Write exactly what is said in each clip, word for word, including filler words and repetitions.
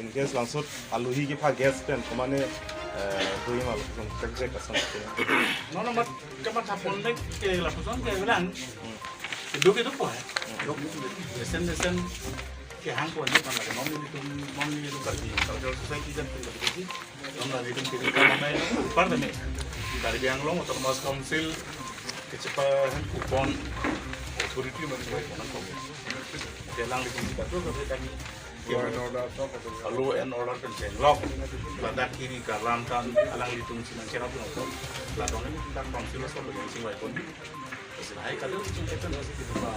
In case langsut aluhi kepha guest pen komane, eh, dui ma lapuson kekjek ason. Nono mat kamatha ponlek ke lapuson ke bilang. Keduk keduk po hai. Duk duk. Mesen mesen kehang ponji pen lake non nelitum, non nelitum Karbi Cultural Society jan pen lake si. Non nelitum ke kama mai par tame. Karbi Anglong Autonomous Council kechepahan kupon authority man mai konan ko. Alanglitum si kado kado kami. Law and order so kado. Law and order pen chenglok. Ladak kiri kalam kan alanglitum si nangcherap nangkok. Ladak ini tentang council so bagi sing wai pon. Terus hai kalau cuma itu masih kita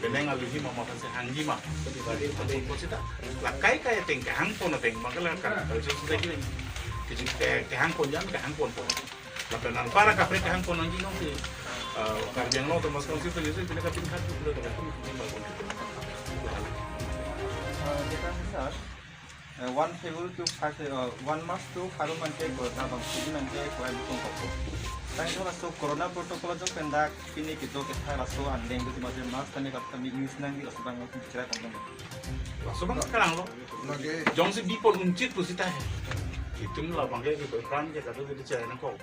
penang aluhi mama kan sehangji ma. Tapi tadi tadi kok sih tak. Lakai kayak tengkahang pon teng, makanya kan kalau sudah kiri. Kecil kehang pon jangan kehang pon pon. Lapen anpar kaprek kehang pon nangji nong si, eh, Karbi Anglong Autonomous Council pen jose pina kapin khat pun dak kapin pun pun pun. Eh, kita sir, eh, one February to five, eh, one March to five man ke corona bang sini nang ke kuai bukong kok. Tang itu laso corona protocol ajo pendak pini kita ke thai laso andeng itu masih mas tani kat kami news nangji laso bang bicara tentang. Laso bang sekarang lo. Lagi. Jongsi bipon unchit pusita hai. Itum labang ke ke pran ke kado ke bicara nang kok.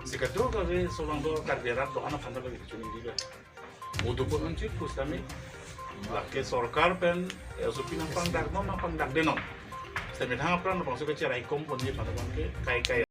Si kado kave solang do Karbi arat do anak anak lagi cumi di ba. Mudu pon unchit pusita mi. Lake sorkar pen, eh, S O P nangpangdak non, nangpangdakde non. Sita mi thang apran bang so ke cherai kom ponji pada bang ke kai kai.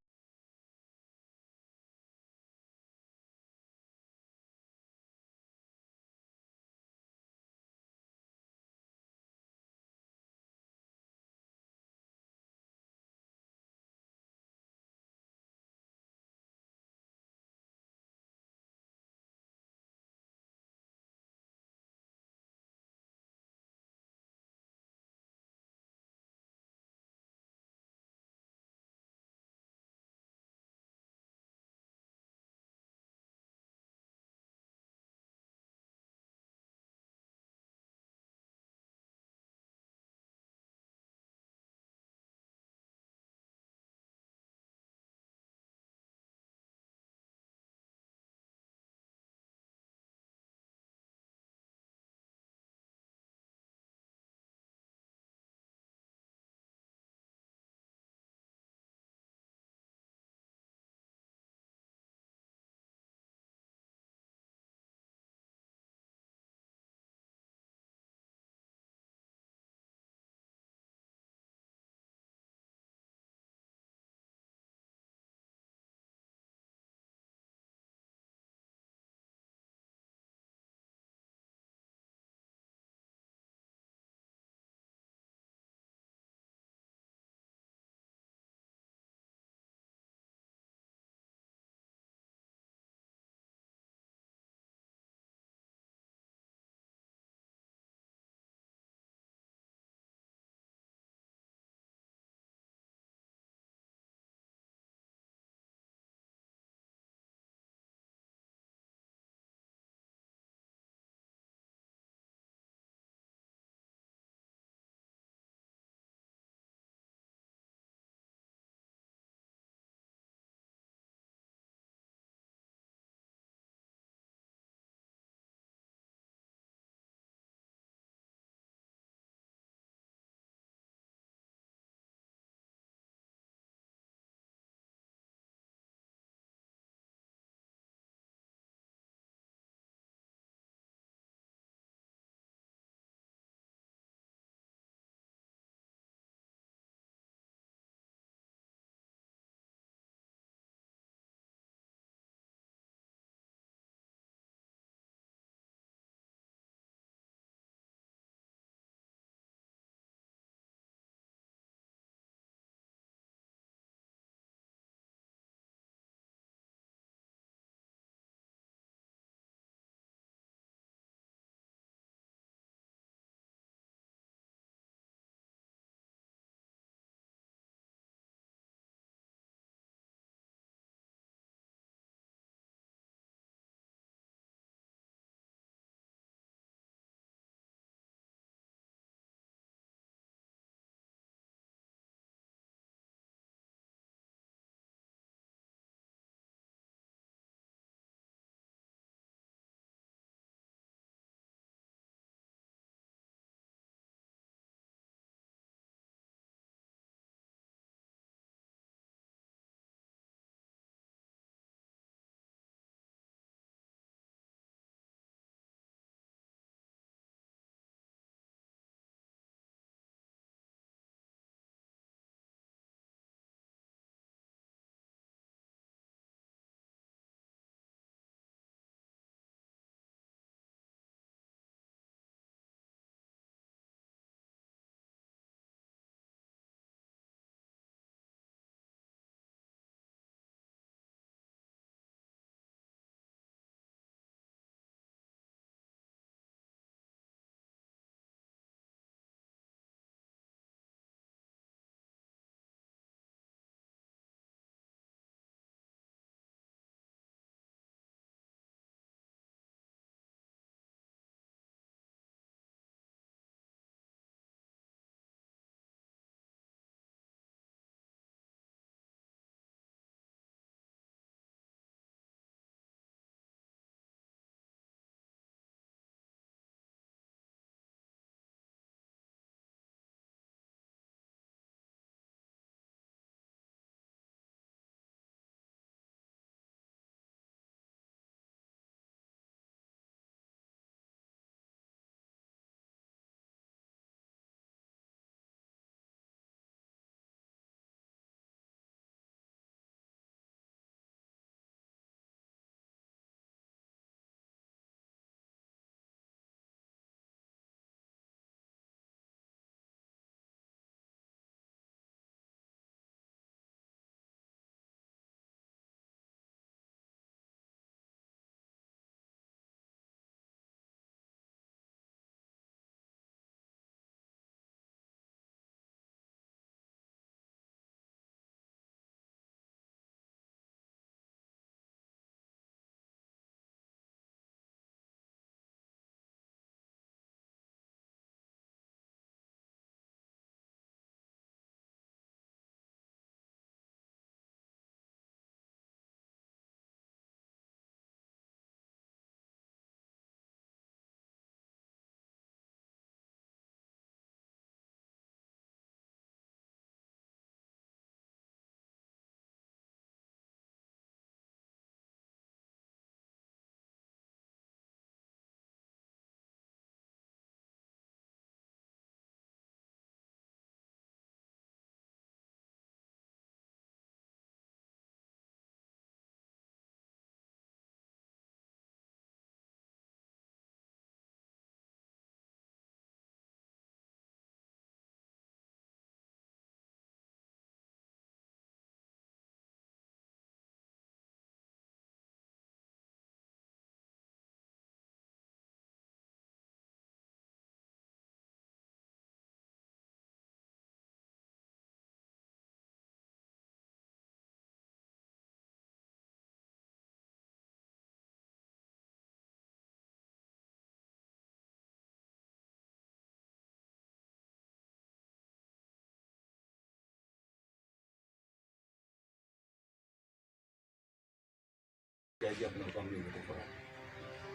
Jai jai apnangtum kami mati pora.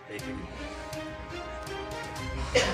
Thank you.